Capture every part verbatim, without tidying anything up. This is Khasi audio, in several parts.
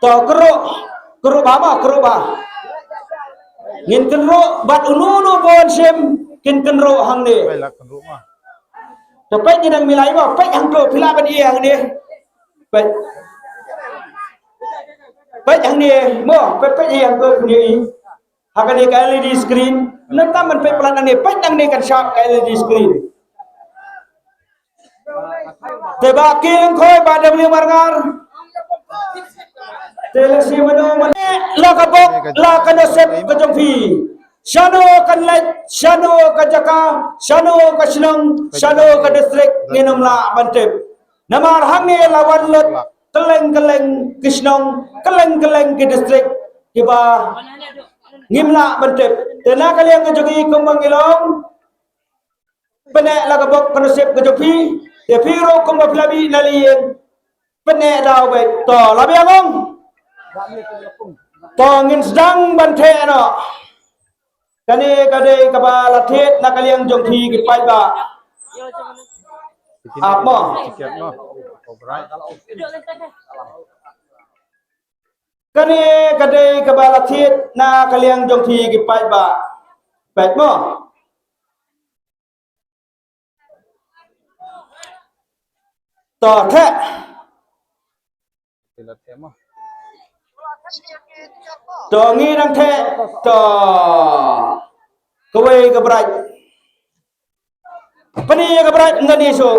To kyrhuh, kyrhuh ba ma, kyrhuh ba. Ngin kynruh bad uno uno bun shim kin kynruh hangne. Ai la kynruh ma. To peit ngi dang milai mo, peit hangto phi lah ban ïa hangne. Peit. Peit hangne mo, peit peit ïa hangto phi ïa. Ha kane ka L E D screen, nangta man peit palat nangne, peit nangne kan shah ka L E D screen. Te ba ki lyngkhoi ba W Marngar. Te la shi mano mano la ka bok la ka nasib ka jong phi. Shano kan leit, shano ka jaka, shano ka shnong, shano ka district ngin ym lah ban tip. Namar hangne la wan lut kylleng kylleng ki shnong, kylleng kylleng ki district kiba ngim lah ban tip. Te na ka liang ka jong ngi kumba ngi long, pyneh la ka bok ka nasib ka jong phi. Te phi ruh kumba phi la mih na la ïing, pyneh daw beit. To la biang ong. To ngin sdang ban theh noh. Kane ka dei kaba la thied na ka liang jong phi ki paidbah. Ap mo. Kane ka dei kaba la thied na ka liang jong phi ki paidbah. Peit mo. To theh. To ngi nang theh. To kawei ka bright. Pyni ïa ka bright ngan ïa shu.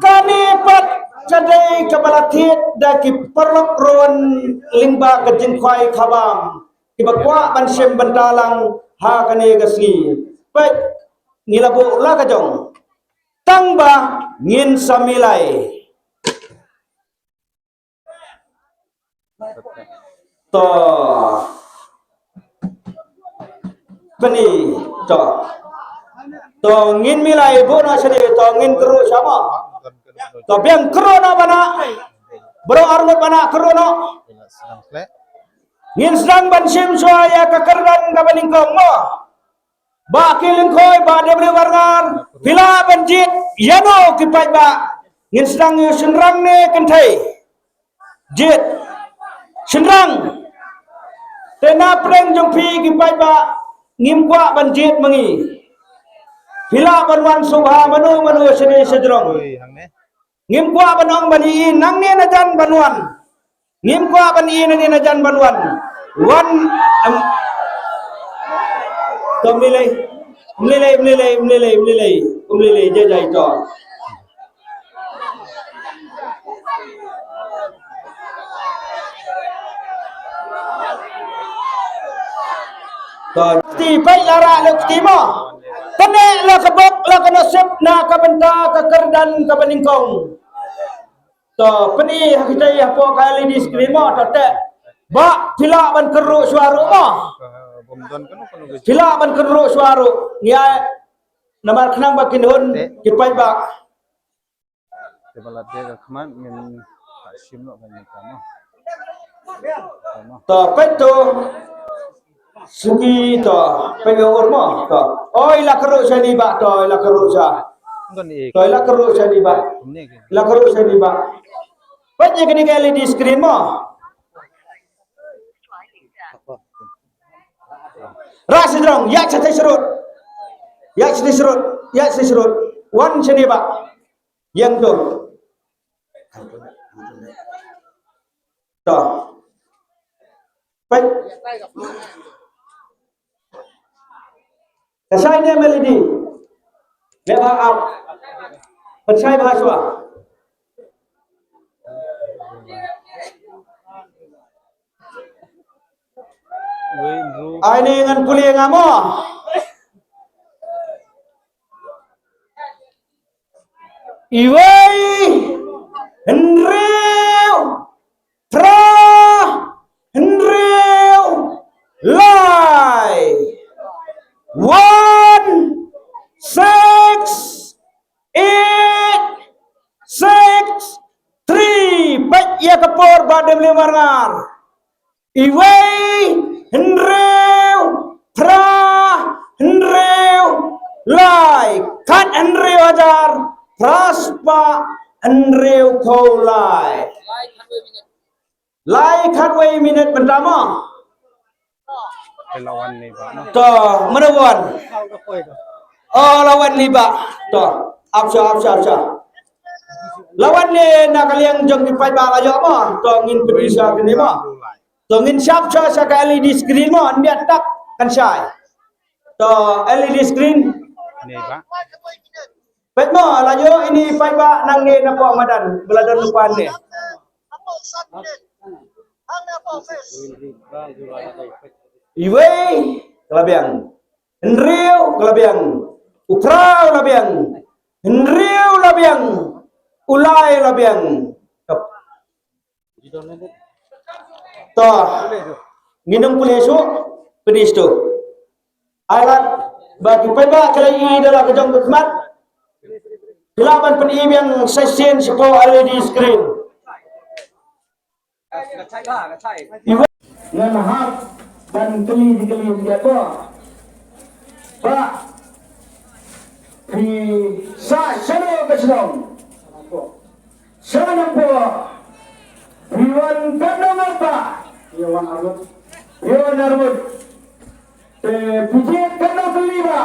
Kane pat ka dei kaba la thied da ki paralok ruh lyngba ka jingkhwai khabam kiba kwah ban shim bynta lang ha kane ka sngi. Peit ngi la buh la ka jong. Tang ba ngin sa milai. To. Pyni. To. To ngin milai buh noh shane, to ngin kyrhuh sha mo. To biang kyrhuh noh bana. Bro arngut bana kyrhuh noh. Ngin sdang ban shim shuwa ïa ka kyrdan kaba nyngkong mo. Ba ki lyngkhoi ba W Marngar, phi lah ban jied ïano ki paidbah. Ngin sdang ïa u shynrang ne kynthei. Jied shynrang. Te na pdeng jong phi ki paidbah ngim kwah ban jied ma ngi. Phi lah ban wan shu bha mano mano shane shajrong. Ngim kwah ban ong ban ïohi nangne najan ban wan. Ngim kwah ban ïohi nangne najan ban wan. Wan, em. To mlilei, mlilei, mlilei, mlilei, mlilei, mlilei, jai jai to. To, ti peit la rah lok ti mo. Kane la ka bok la ka nasib na ka bynta ka kyrdan kaba nyngkong. To pyni ha kita ïa hapoh ka L E D screen mo to te. Ba phi lah ban kyrhuh shuwa ruh mo. Phi lah ban kyrhuh shuwa ruh. Ngi ai namar khnang ba kin hun ki paidbah. Te ba la dei ka khmat ngin shim noh ka ni ka mo. To peit to. Suki to, peit ïa ur mo to. Oi la kyrhuh sha ni ba to, oi la kyrhuh sha. To oi la kyrhuh sha ni ba. La kyrhuh sha ni ba. Peit ïa kane ka L E D screen mo. Rah sha jrong, ïa sha tai shrut. Ïa sha tai shrut, ïa sha tai shrut. Wan sha ni ba. Ïeng to. To. Peit. Ka shai ne Melody. Ne ba ap. Pynshai ba shuwa. Ai ne ngan pule nga mo. Iwei, hynriew, phra, hynriew, lai. One, six, eight, six, three. Peit ïa ka por ba dei lymar ngar. Iwei, hynriew, phra, hynriew, lai. Khat hynriew hajar, phra spah, hynriew phew lai. Lai khatwei minit mynta mo. Te la wan ne ba mo. To, mana wan. Oh, la wan ne ba. To, apsa, apsa, apsa. La wan ne na ka liang jong ki paidbah la ïoh mo. To, ngin pynisa kane mo. To, ngin shap sha sha ka L E D screen mo. Ndia tak kan shai. To, L E D screen. Ne ba. Peit mo, la ïoh ine i paidbah nangne na poh madan, ba la don lypa ne. Iwei, ka la biang. Hynriew, ka la biang. U phra, ka la biang. Hynriew, ka la biang. U lai, ka la biang. To, ngin ym pule shuh, finish to. Ai lad, ba ki paidbah ki la ïohi da la ka jong ka khmat. Ki lah ban pyni biang sa shisien shapoh L E D screen. Ngan hap ban kylli, kylli ïa ka. Ba phi sah shano ka shnong? Sha nangpor. Phi wan katno ngut ba? Phi wan arngut. Phi wan arngut. Te phi jied katno tylli ba?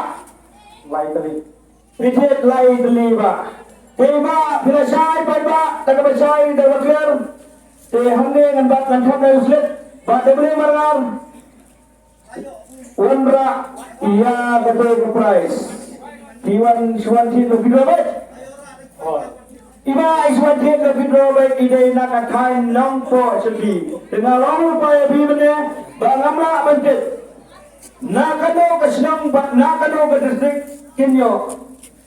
Lai tylli. Phi jied lai tylli ba? Te ba phi la shai paidbah, da kaba shai da kaba clear. Te hangne ngan bat ngan thap na u slip. Ba da bne marngar. Wanrah ïa kata ka prize. Phi wan shu wan thied la phi withdraw beit. I ba i shu wan thied la phi withdraw beit i dei na ka thaiñ Nongpoh Shylli. Te nga ong lypa ïa phi mynne ba ngam lah ban tip na kano ka shnong bad na kano ka district kin ïoh.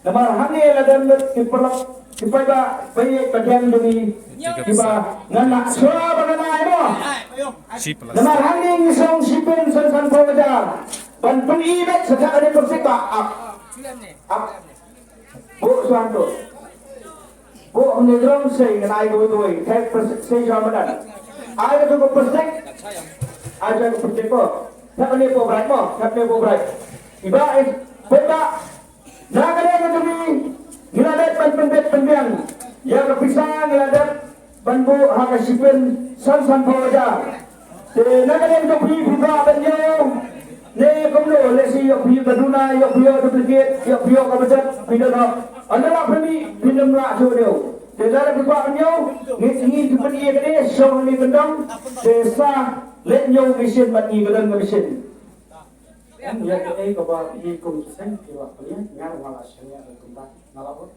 Namar hangne la don lut ki paralok ki paidbah ba ïeit ba dang jong ngi kiba ngan lah shuwa ba ngan ai mo. Namar hangne ngi song shiphew san sanphew hajar ban pyni beit sa kane ka pyrthei ba ap ap. Buh shuwa to. Buh hangne jrong sei ngan ai kawei kawei. Thep pyrthei sei shuwa madan. Ai ka tu ka pyrthei. Ai ka pyrthei ko. Thep hangne po bright mo. Thep hangne po bright. Iba i paidbah. Na ka liang ka jong ngi, ngi la dep ban pynbeit pynbiang ïa ka pisa, ngi la dep ban buh ha ka shiphew san sanphew hajar. Te na ka liang jong phi, phi kwah ban ïoh ne kumno, lehse ïoh phi ïoh ka duna, ïoh phi ïoh duplicate, ïoh phi ïoh ka bajot, phi don hok. Ynda la phi mih, phin ym lah shuh ïoh. Te lada phi kwah ban ïoh, ngi ngi phin ïa ka dei shong ngi kyndong. Te sa leit ñiew machine bad ngi, ka don ka machine. Em, ïa kaei kaba i kum ki seng ki la pynïaid, nga ruh nga la shaniah ruh kumba nga la ot.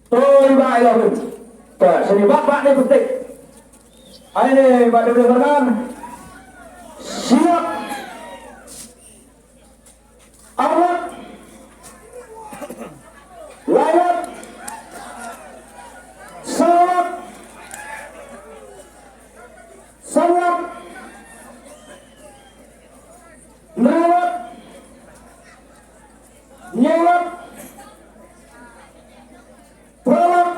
To i Bah, i la ot. To shaniah Bah, Bah ne pyntik. Ai ne Bah, dei dei Bernard. Shilak. Arwat. Laiwat. Sawat. Sawat. Hynriewat, hynñiewat, phrewat,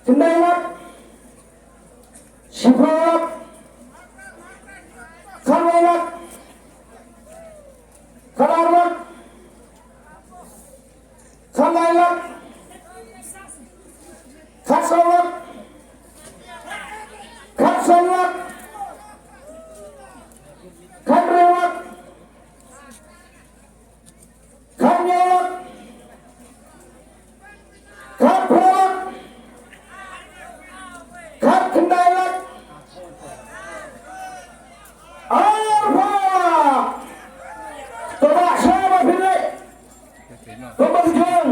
khyndailak, shiphewlak, khatwei lak, khatarwat, khatlai lak, khatsawlak, khatsan lak, khathynriew lak, khathynñiew lak, khatphra lak, khatkhyndai lak, arphew lak. To ba sha ba phi leh. Kumba ki jong,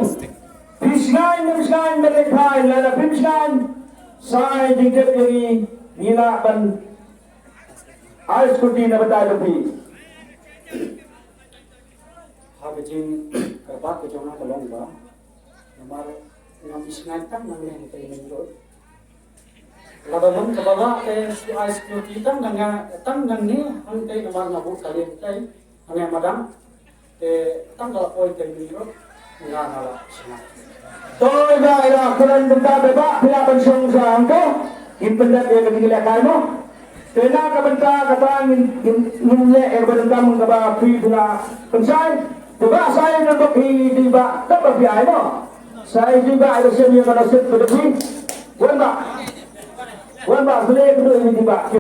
phi shngaiñ ne phi shngaiñ ban leit phai, lada phim shngaiñ, sa ai jingtip ïa ngi, ngi lah ban ai scooty na bynta jong phi. Ha ka jingkyrpad ka jong nga ka long ba, namar ngam shngaiñ tang nangne hangtei main road. Lada long kaba lah te shu ai security tang nangne, tang nangne hangtei namar nga buh kali hangtei, hangne madan. Te tang ka la poi te main road, nga nga la shna. To ïa ïa kren bynta ba ba phi lah ban shong sha hangto. Ngin pyndep ïa ka jingïalehkai mo. Te na ka bynta kata ngin ngin ngin leh ïa kaba donkam kaba phi phi lah pynshai. Te ba sa ïa ka dok hi dei ba kaba phi ai mo. Sa ïa dei ba ïa ka shem ïa ka nasib ba dei phi. Wan ba. Ban ba Blei kynduh ïa ki paidbah.